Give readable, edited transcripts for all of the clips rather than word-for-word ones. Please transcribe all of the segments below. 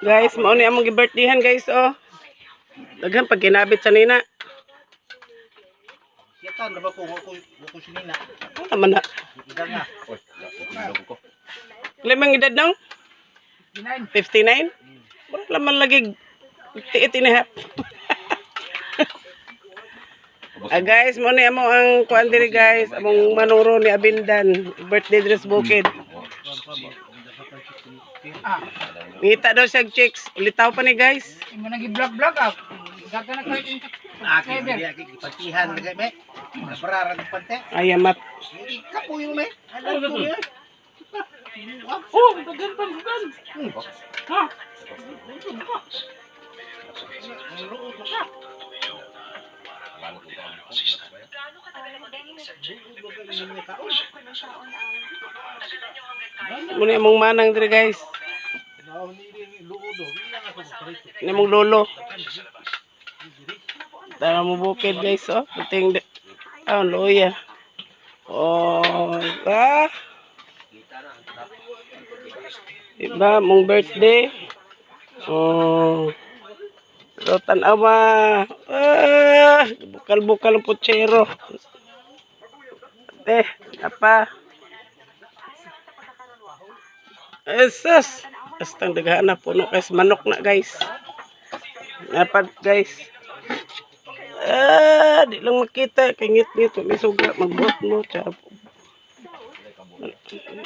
Guys, mao ni among gi-birthdayhan, guys, oh. Daghan pag kinabit sa nina. Kita na ba ko sinina? Wala man na. Ida nga. Oy, nakulog ko. Limang edad nang? 59? Wala man lagi 58 and a half. Ah, guys, mo ni amo ang kuan diri, guys, among manuro ni Abindan, birthday dress bukid. Ngita daw siya chicks, ulitaw pa ni, guys. Imo nang gi-vlog-vlog ah. Gaga na kayo yung Aki subscriber. di aki ipatihan lagi me. Nabrara ng pante. Ay, amat. Kapuyo me. Ano to me? Oh, daghan pa daghan. Ha? Mo ni among manang diri, guys. Ni among lolo. Tara mo bukid, guys, oh. Puting ah, loya. Oh, ah. Diba, mong birthday. Oh. Pero tanawa. Ah, bukal-bukal ang putsero. Eh, apa? Esus. Basta daghan na puno guys, manok na, guys. Napad, guys. Ah, di lang makita kay ngit-ngit may suga magbuot mo char.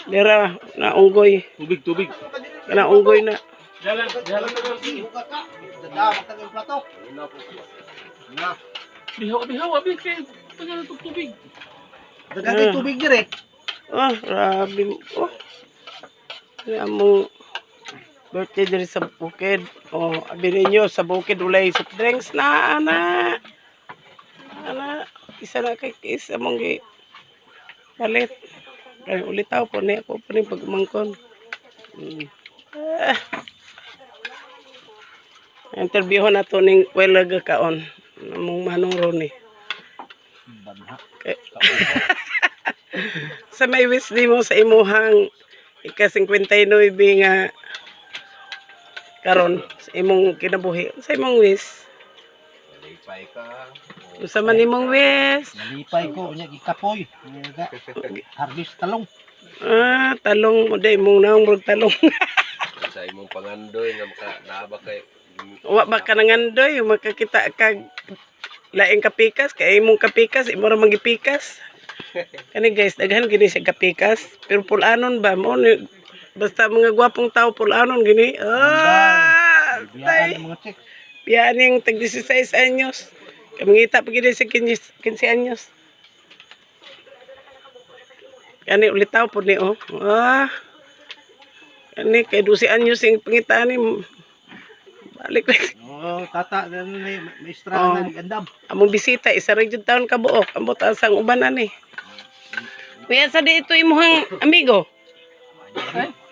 Dira na unggoy. Tubig, tubig. Kana unggoy na. Buka ka. Dada matag ang plato. Na. Bihaw bihaw abi kay pangalan tug tubig. Dagan kay tubig dire. Ah, grabe. Oh. Kaya among birthday diri sa bukid. Oh, abi ninyo sa bukid walay soft drinks na ana. Ana, isa na kay isa mong gi palit. Kay ulitaw po ni ako po ni pagmangkon. Ah. Interview na to ning wala ga kaon. Among manong Ronnie. Banha. Sa may wish di mo sa imuhang ika 59 nga karon sa imong kinabuhi, sa imong wish? Nalipay ka. Unsa man imong wish? Nalipay ko unya gikapoy. Nga harvest talong. Ah, talong mo day imong naong murag talong. Sa imong pangandoy nga maka naaba kay Wa ba ka nangandoy makakita kag laing kapikas kay imong kapikas imo ra magipikas kani, guys? Daghan gini siya kapikas pero pulanon ba mo ni, basta mga gwapong tao pulanon gini, ah. Biyaan Tay. ang mga chicks. Biyaan yung tag 16 anyos. Kamangita pa gini sa 15 15 anyos. Kani ulitaw po ni, oh. Ah. Kani kay 12 anyos yung pangitaan ni. Balik lang. Oh, tata na ni maestra Oh. na gandam. Among bisita isa ra jud taon ka buok. Ambot asang uban ani. Kuya, sa di ito imuhang amigo?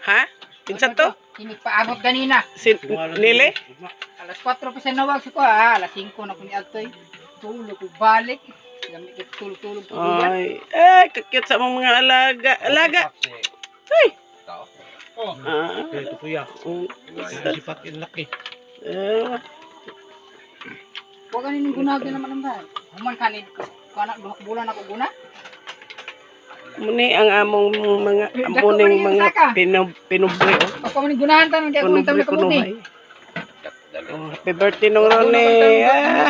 Ha? Kinsa to? Ini paabot ganina. Si Nile? Alas 4 pa siya nawag si ko ah, alas 5 na ko ni adtoy. Tulog ko balik. Gamit ko tulog-tulog tulugan. Ay, ay, kakute sa among mga alaga. Alaga. Ay. Tao. Ah. Ito kuya. Sipat in laki. Ah. Wa ganin gunaga naman ang bahay. Human kanin ko anak duha ka bulan ako guna. Muni ang among mga amuning mga pinubre, oh. Ako man gunahan tanan kay ako Pinubre nang kamuti. kunuhay. Oh, happy birthday nung Ronnie. Ah.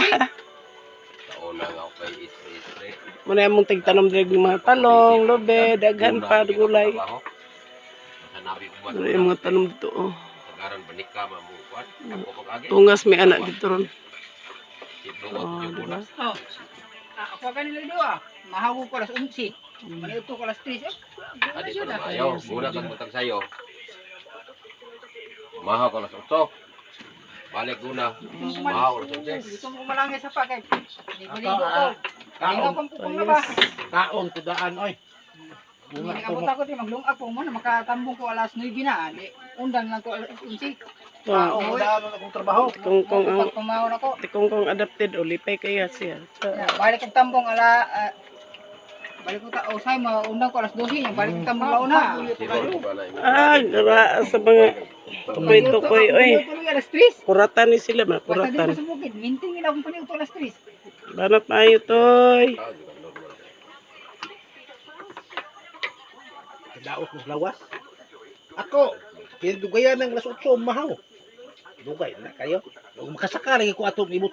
Taon na nga ako kay isre isre. Muni among tigtanom diri ng mga talong, lobe, daghan pa gulay. Sa nabi ko ba? Muni ang mga tanom dito, oh. Sagaran banika mamukuan. Ako pag-agi. Tungas may anak dito ron. Itlog Oh, at di ba? Oh. Ah, ako ganila duha. Mahawo ko alas 11. Maniudto ko alas 3. Eh, guna Adi jud pa ah. ayaw. Muna kang butang sayo. Mahaw ka alas 8. Balik guna. Mahaw alas 11. Gusto mo kumalangay sa pa kay. Ligo-ligo ko. Ligo kong pupong na ba? Kaon kudaan oy. Bunga Hindi ko abot ako di maglungag po mo na makatambong ko alas 9 na. Di undan lang ko alas 11. Oh, Kaon kudaan akong trabaho. Kung ang Pag pumahon ako. kung adapted o lipay kaya siya. Ya, balik kong tambong ala Balik ko ta usay maundang ko alas 12, yung balik ta mga una. Ay, dara sa mga tukoy-tukoy oy. Tuloy alas 3. Kuratan ni sila, mga Basta dito kuratan. sa bukid, minting ina akong paniudto alas 3. Banat maayo toy. Daot mo lawas. Ako, kaya dugayan ng alas 8 mahaw. Dugay na kayo. Ug makasaka lagi ko atong ibot.